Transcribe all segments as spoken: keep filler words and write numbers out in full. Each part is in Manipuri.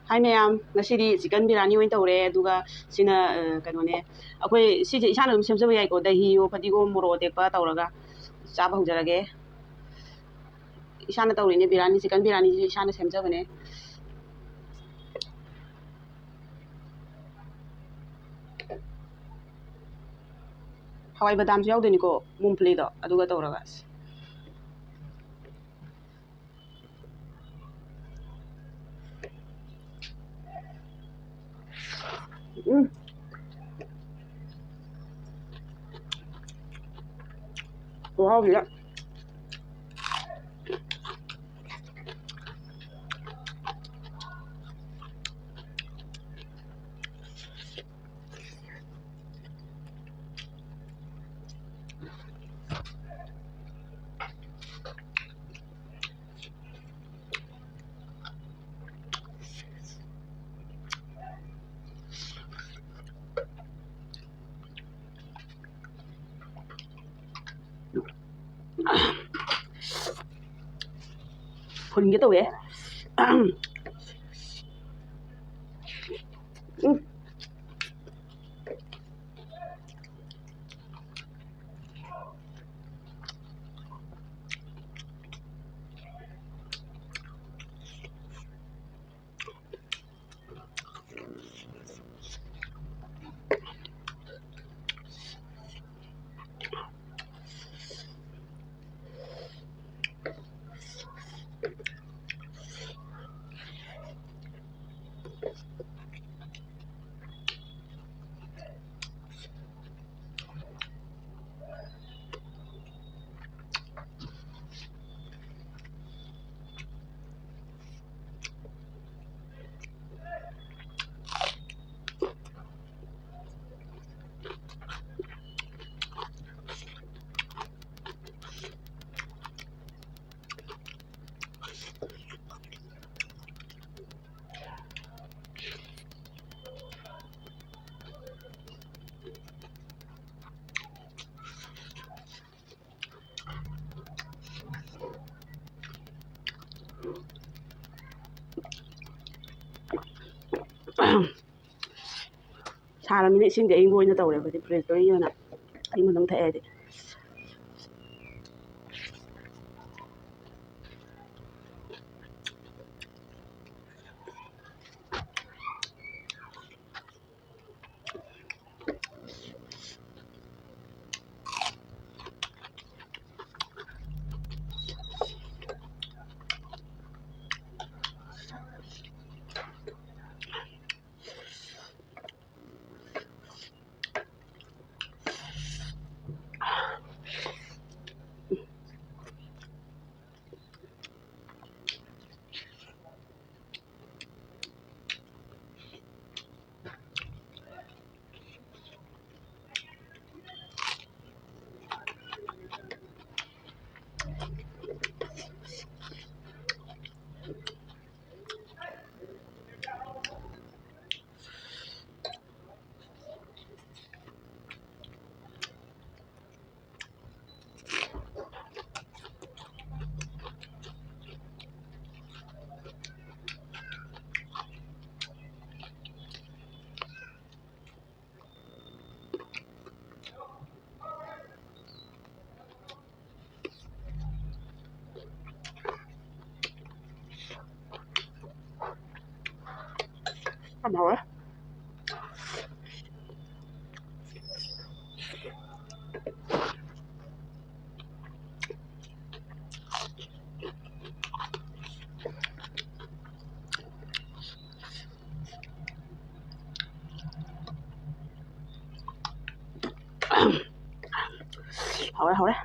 ꯍꯥꯏ ꯃꯌꯥꯝ, ꯉꯁꯤꯗꯤ ꯆꯤꯛꯀꯟ ꯕꯤꯔꯌꯥꯅꯤ ꯑꯣꯏꯅ ꯇꯧꯔꯦ꯫ ꯑꯗꯨꯒ ꯁꯤꯅ, ꯑ, ꯀꯩꯅꯣꯅꯦ, ꯑꯩꯈꯣꯏ ꯁꯤꯁꯦ ꯏꯁꯥꯅ ꯑꯗꯨꯝ ꯁꯦꯝꯖꯕ ꯌꯥꯏꯀꯣ꯫ ꯗꯍꯤꯌꯣ, ꯐꯗꯤꯒꯣꯝ, ꯃꯣꯔꯣꯛ ꯑꯇꯦꯛꯄ ꯇꯧꯔꯒ ꯆꯥꯕ ꯍꯧꯖꯔꯒꯦ꯫ ꯏꯁꯥꯅ ꯇꯧꯔꯤꯅꯦ ꯕꯤꯔꯌꯥꯅꯤ, ꯆꯤꯛꯀꯟ ꯕꯤꯔꯌꯥꯅꯤꯁꯦ ꯏꯁꯥꯅ ꯁꯦꯝꯖꯕꯅꯦ꯫ ꯍꯋꯥꯏ ꯕꯗꯥꯝꯁꯨ ꯌꯥꯎꯗꯣꯏꯅꯤꯀꯣ, ꯃꯨꯡꯐꯂꯤꯗꯣ ꯑꯗꯨꯒ ꯇꯧꯔꯒ꯫ ꯎꯝ꯫ ꯈꯨꯍꯥꯎꯁꯤꯗ꯫ ꯐꯨꯟꯒꯦ ꯇꯧꯋꯦ꯫ ꯎꯝ꯫ ꯁꯥꯔꯃꯤꯅ ꯏꯁꯤꯡꯗꯤ ꯑꯏꯪꯕ ꯑꯣꯏꯅ ꯇꯧꯔꯦ ꯑꯩꯈꯣꯏꯗꯤ, ꯐ꯭ꯔꯤꯖꯇ ꯑꯣꯏꯅ ꯑꯏꯪꯕ ꯑꯗꯨꯝ ꯊꯛꯑꯦ ꯑꯩꯗꯤ꯫ ꯌꯥꯝ ꯍꯥꯎꯋꯦ꯫ ꯍꯥꯎꯔꯦ, ꯍꯥꯎꯔꯦ꯫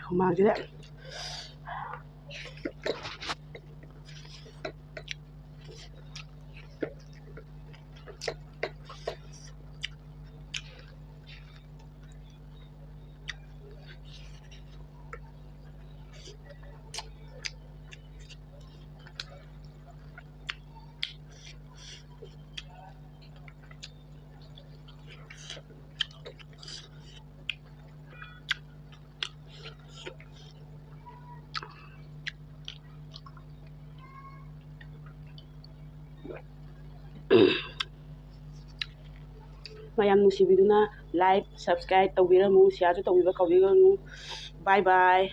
ꯍꯨꯃꯥꯡꯁꯤꯗ꯫ ꯃꯌꯥꯝ ꯅꯨꯡꯁꯤꯕꯤꯗꯨꯅ like, subscribe ꯇꯧꯕꯤꯔꯝꯃꯨ, shareꯁꯨ ꯇꯧꯕꯤꯕ ꯀꯥꯎꯕꯤꯒꯅꯨ꯫ Bye bye꯫